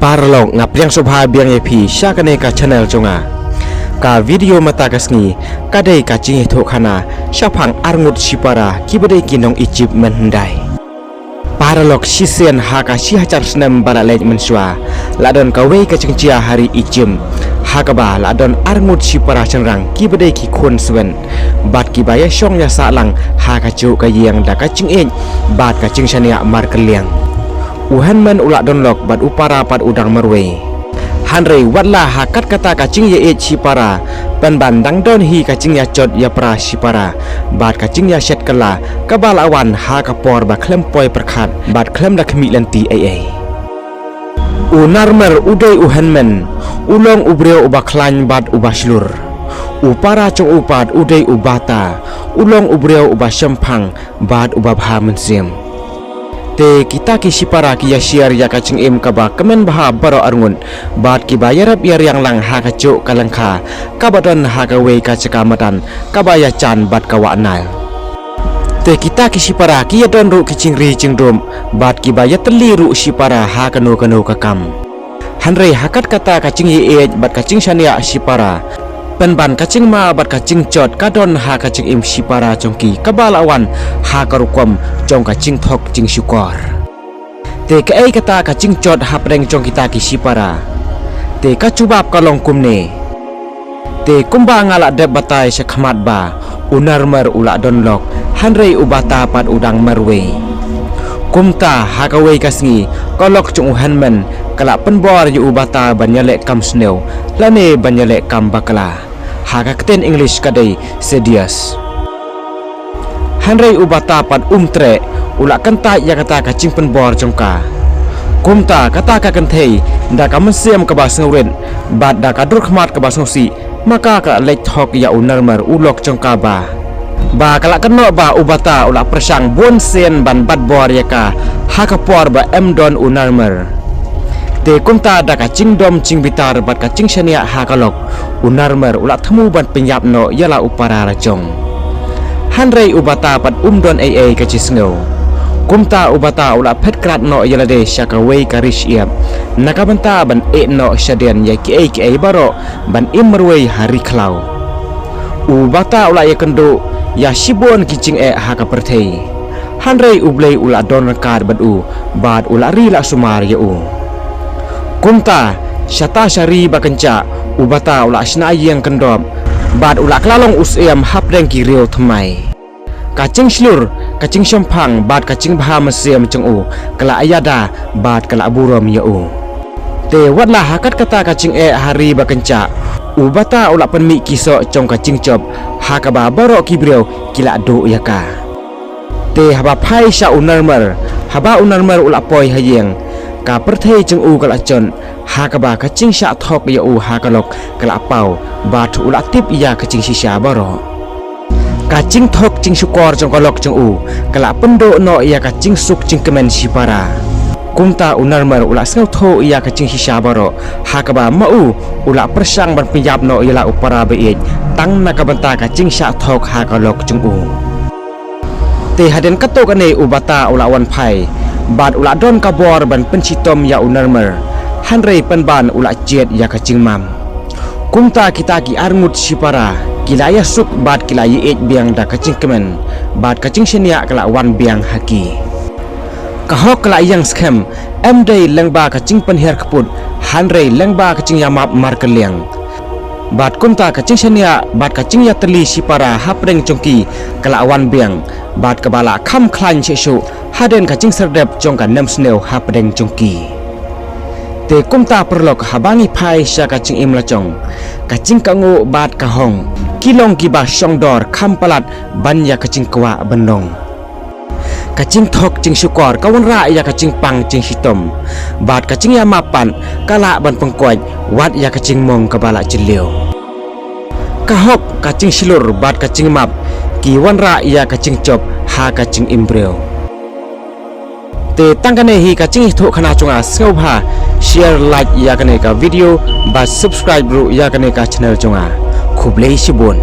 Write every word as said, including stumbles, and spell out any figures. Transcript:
Paralok, nga pdiang sngewbha biang ïa phi sha kane ka channel jong nga. Ka video mynta ka sngi ka dei ka jingïathuh khana shaphang arngut shipara kiba dei ki nong Egypt mynhyndai. Paralok, shisien ha ka shi hajar snem ba la leit mynshuwa, la don kawei ka jingjia ha ri Egypt, ha kaba la don arngut shipara shynrang kiba dei ki khun swen, bad kiba ïashong ïasah lang ha kajuh ka ïing da ka jingïeit bad ka jingshaniah markylliang. U hynmen u la don lok bad u para pat u dang marwei. Hynrei wat la ha kat kata ka jingïaieit shipara, pynban dang don hi ka jingïajot ïapra shipara bad ka jingïashet kylla kaba la wan ha ka por ba khlem poi pyrkhat bad khlem da khmih lynti ei ei. U Narmer u dei u hynmen, u long u briew uba khlaiñ bad uba shlur. U para jong u pat u dei u Bata, u long u briew uba shemphang bad uba bha mynsiem. Te kita ki shipara ki ïashiar ïa ka jingim kaba kmen bha baroh arngut, bad kiba ïarap ïariang lang ha kajuh ka lyngkha kaba don ha kawei ka jaka madan kaba ïajan bad ka wah Naïl. Te kita ki shipara ki ïadon ruh ki jingri jingdup, bad kiba ïatylli ruh shipara ha kano kano ka kam. Hynrei ha kat kata ka jingïaieit bad ka jingshaniah shipara, pynban ka jingma bad ka jingjot ka don ha ka jingim shipara jong ki kaba la wan ha ka rukom jong ka jingthok jingshukor. Te kaei kata ka jingjot hapdeng jong kita ki shipara? Te ka jubab ka long kumne. Te kumba nga la dep batai shakhmat ba u Narmer u la don lok, hynrei u Bata pat u dang marwei. Kumta ha kawei ka sngi, ka lok jong u hynmen ka la pynbor ïa u Bata ban ïaleh kam sniew lane ban ïaleh kam bakla. Ha ka ktien English ka dei seduce. Hynrei u Bata pat um treh, u la kyntait ïa kata ka jingpynbor jong ka. Kumta kata ka kynthei, da ka mynsiem kaba sngewrit bad da ka dur khmat kaba sngewsih, ma ka ka la leit thok ïa u Narmer u lok jong ka ba, ba ka la kynnoh ba u Bata u la pyrshang bun sien ban bat bor ïa ka ha ka por ba em don u Narmer. Te kumta da ka jingdom jingbitar bad ka jingshaniah ha ka lok, u Narmer u la thmu ban pynïap noh ïa la u para la jong. Hynrei u Bata pat um don ei ei ka jingsngew. Kumta u Bata u la phet krad noh ïa lade sha kawei ka ri shyiap, na ka bynta ban ïeh noh shadien ïa kiei kiei baroh ban im marwei ha ri khlaw. U Bata u la ïakynduh ïa shibun ki jingeh ha ka pyrthei. Hynrei U Blei u la don ryngkat bad u, bad u la ri la sumar ïa u. Kumta, shata sha ri ba kynjah, u Bata u la shna ïing kyndop, bad u la kylla long u syiem hapdeng ki riew thymmai. Ka jingshlur, ka jingshemphang bad ka jingbha mynsiem jong u ka la ïada bad ka la burom ïa u. Te wat la ha kat kata ka jingeh ha ri ba kynjah, u Bata u la pynmih ki soh jong ka jingjop, ha kaba baroh ki briew ki la duh ïa ka. Te haba phai sha u Narmer, haba u Narmer u la poi ha ïing, ka pyrthei jong u ka la jot, ha kaba ka jingshah thok ïa u ha ka lok ka la paw, bad u la tip ïa ka jingshisha baroh. Ka jingthok jingshukor jong ka lok jong u ka la pynduh noh ïa ka jingsuk jingkmen shipara. Kumta u Narmer u la sngewthuh ïa ka jingshisha baroh, ha kaba ma u u la pyrshang ban pynïap noh ïa la u para ba ïeit, tang na ka bynta ka jingshah thok ha ka lok jong u. Te hadien katto katne u Bata u la wan phai, bad u la don ka bor ban pynshitom ïa u Narmer. Hynrei pynban u la jied ïa ka jingmam. Kumta kita ki arngut shipara ki la ïasuk bad ki la ïaieit biang da ka jingkmen, bad ka jingshaniah ka la wan biang ha ki. Ka hok ka la ïeng skhem, em dei lyngba ka jingpynhiar kput, hynrei lyngba ka jingïamap markylliang. Bad kumta ka jingshaniah bad ka jingïatylli shipara hapdeng jong ki ka la wan biang, bad kaba la kham khlaiñ shisha hadien ka jingserdep jong ka nemsniew hapdeng jong ki. Te kumta paralok, haba ngi phai sha ka jingim la jong, ka jingkohnguh bad ka hong ki long kiba shongdor kham palat ban ïa ka jingkwah ban long. Ka jingthok jingshukor ka wanrah ïa ka jingpang jingshitom, bad ka jingïamap pat ka lah ban pynkoit wat ïa ka jingmong kaba la jylliew. Ka hok, ka jingshlur bad ka jingmap ki wanrah ïa ka jingjop ha ka jingim briew. Te tang kane hi ka jingïathuh khana jong nga, sngewbha share, like ïa kane ka video, bad subscribe ruh ïa kane ka channel jong nga. Khublei shibun.